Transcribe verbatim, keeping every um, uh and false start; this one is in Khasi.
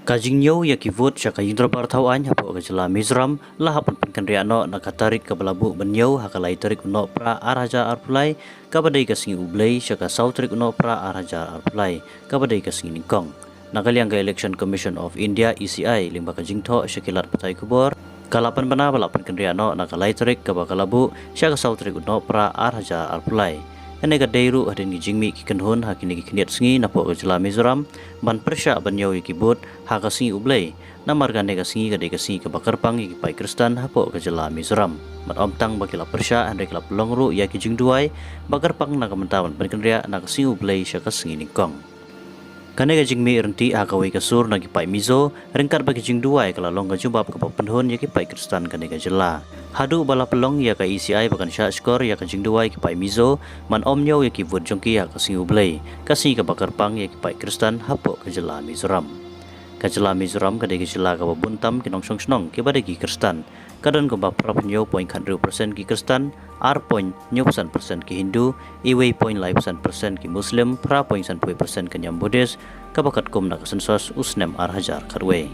Ka jingniew ïa ki vote sha ka Ïingdorbar Thawaiñ hapoh ka jylla Mizoram la hap ban pynkynriah noh na ka tarik kaba la buh ban niew ha ka lai tarik u Nohprah ar hajar arphew lai, kaba dei ka sngi U Blei, sha ka saw tarik u Nohprah ar hajar arphew lai, kaba dei ka sngi nyngkong. Na ka liang ka Election Commission of India, E C I, lyngba ka jingthoh sha ki lad pathai khubor, ka la pynbna ba la pynkynriah noh na ka lai tarik kaba ka la buh sha ka saw tarik u Nohprah ar hajar arphew lai. Kane ka dei ruh hadien ki jingmih ki kynhun ha kine ki khyndiat sngi napoh ka jylla Mizoram ban pyrshah ban niew ïa ki vote ha ka sngi U Blei. Namar kane ka sngi ka dei ka sngi kaba kyrpang ïa ki paid Khristan hapoh ka jylla Mizoram. Bad ym tang ba ki la pyrshah, hynrei ki la pynlong ruh ïa ki jingduwai ba kyrpang na ka bynta ban pynkynriah na ka sngi U Blei sha ka sngi nyngkong. Kane ka jingmih ryntih ha kawei ka sur na ki paid Mizo, ryngkat bad ki jingduwai, ka la long ka jubab kaba pynhun ïa ki paid Khristan kane ka jylla. Haduh ba la pynlong ïa ka E C I ba kan shahshkor ïa ka jingduwai ki paid Mizo ban ym niew ïa ki vote jong ki ha ka sngi U Blei, ka sngi kaba kyrpang ïa ki paid Khristan hapoh ka jylla Mizoram. Ka jylla Mizoram ka dei ka jylla kaba bun tam ki nongshong shnong kiba dei ki Khristan. Ka don kumba phra point hynñiew point khathynriew percent ki Khristan, ar point hynñiew percent ki Hindu, wei point lai percent ki Muslim, phra point sanphew percent ka niam Buddhist, kaba katkum na ka census u snem ar hajar khatwei.